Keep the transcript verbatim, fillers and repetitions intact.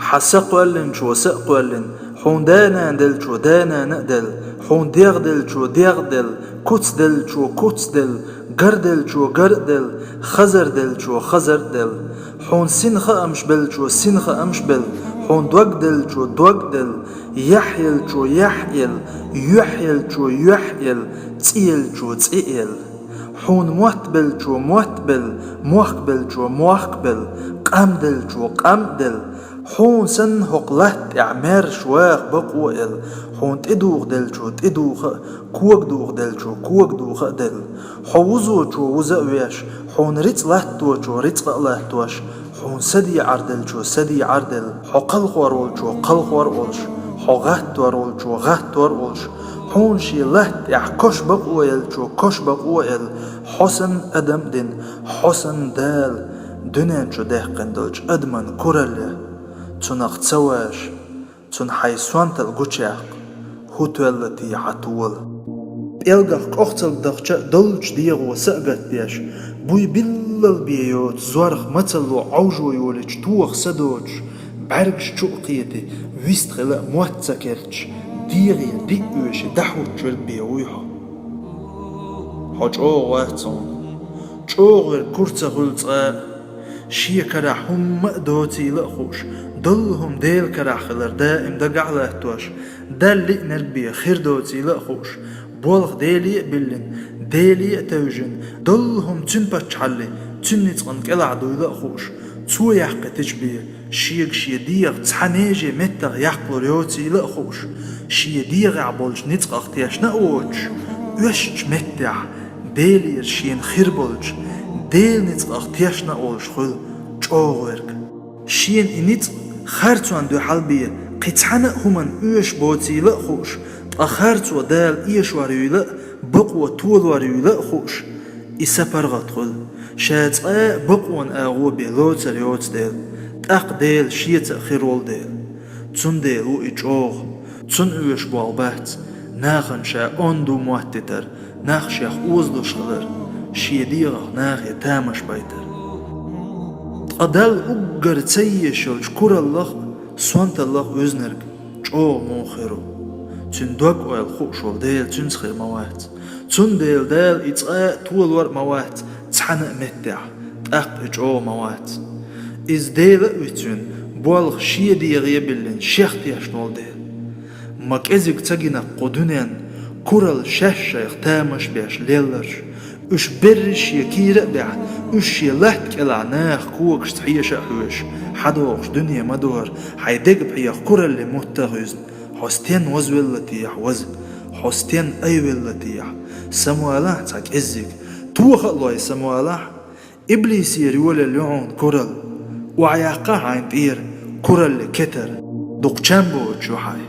Хьан са кхоьллинчо са а кхоьллина, хьуна да-нана деллачо да-нана а делла, хьуна дегӀ деллачо дегӀ а делла, куц деллачо куц а делла, гар деллачо гар а делла, хазар деллачо хазар а делла, хьуна син хаамаш беллачо син хаамаш а белла, хьуна дог деллачо дог а делла, яхь еллачо яхь а елла, юьхь еллачо юьхь а елла, цӀи еллачо цӀи а елла. Хьуна мотт беллачо мотт а белла, мохк беллачо мохк а белла, къам деллачо къам а делла, хьуна санна хӀокху латта тӀехь маьрша ваха бакъо а елла, хьуна тӀедуха деллачо тӀедуха а, кога духа деллачо кога духа а делла, хьо вузочо вуза а веш, хьуна рицкъ латточо рицкъа а латтош, хьуна садеӀар деллачо садеӀар а делла, хьо кхалхор волчо кхалхор а волуш, хьо гӀаттор волчо гӀаттор а волуш, хьуна шен латта тӀехь кош бакъо еллачо кош бакъо а елла, хьо санна адам а дина, хьо санна Дала дуьнен чу даьккхина долчу адаман куралле, цунах ца ваша, цунна хьайн сонталла гучуяккха, хӀун тоьлла те хьан тола. ПӀелгах кӀохцалг дахча а доллучу дегӀо са а гатдеш, буй биллал бен йоцу зорх мацалло Ӏовжо йолийча тоха са доцуш, бӀаьргаш чу а кхетий, вист хила а мотт ца керташ, дегӀе диъ оьший дӀахӀуттуш верг бен вуй хьо. Хьо чӀогӀа вац хьуна. ЧӀогӀа верг кура ца хуьлу цкъа а. Шен карахь хӀумма а доцийла а хууш, доллу хӀума Делан карахь хилар даим дагахь а латтош, Далла лиънарг бен хир доцийла а хууш, болх Деле а биллина, Деле а тевжина, доллу хӀума Цуьнан паччахьаллин, Цуьнан ницкъан кӀелахь дуйла а хууш, Цо яьккхийтича бен, шега шен дегӀах цхьа меже меттах яккхалур йоцийла а хууш, шен дегӀехь болчу ницкъах тешна а воцуш, оьшучу меттехь Делера шена хир болчу Делан ницкъах тешна а волуш хуьлу чӀогӀа верг. Шена и ницкъ харцонна дуьхьал бен кхин цхьана а хӀуманна оьшуш боцийла а хууш, ткъа харцо Дала эшор юйла а, бакъо толор юйла а хууш, и са паргӀат хуьлу, ша цкъа а бакъонан агӀо бен лоцур йоцу дела, тӀаккха Дела шеца а хир волу дела. Цундела ву и чӀогӀа, цунна оьшуш болх бац нахана ша онда ву моттийтар, нах шех озалуш хилар, шен дегӀах нахе тамаш байтар. Ткъа Далла уггар ца езаш йолчу кураллах а, сонталлах а вуьзнарг чӀогӀа муха хир ву? Цуьнан дог-ойла хууш волу Дела цуьнца хир ма вац. Цундела Дала и цкъа а толор а ма вац цхьана а меттехь, тӀаккха и чӀогӀа ма вац. Иза Дела а вицвина, болх шен дегӀе а биллина, шех тешна волу дела. Ма кӀезиг ца гина кху дуьненна куралла шаьш шайх тамаш беш лелларш, уьш берриш шен кийра а бехь, уьш шен латта кӀелахь нахах когашца хьеша а хьоьжуш, хьадогӀуш дуьне ма дора, хьайн дегапхьех кураллин мутта а хуьзна, хьо стенна вазвелла техьа ваза, хьо стенна айвелла техьа, самавалахь цхьа кӀеззиг, тоха а лой самавалахь, иблисера йолаелла ю хьуна куралла, охьаяккха хьайна тӀера кураллин кетар, дукха чам боцуш ю хьайн.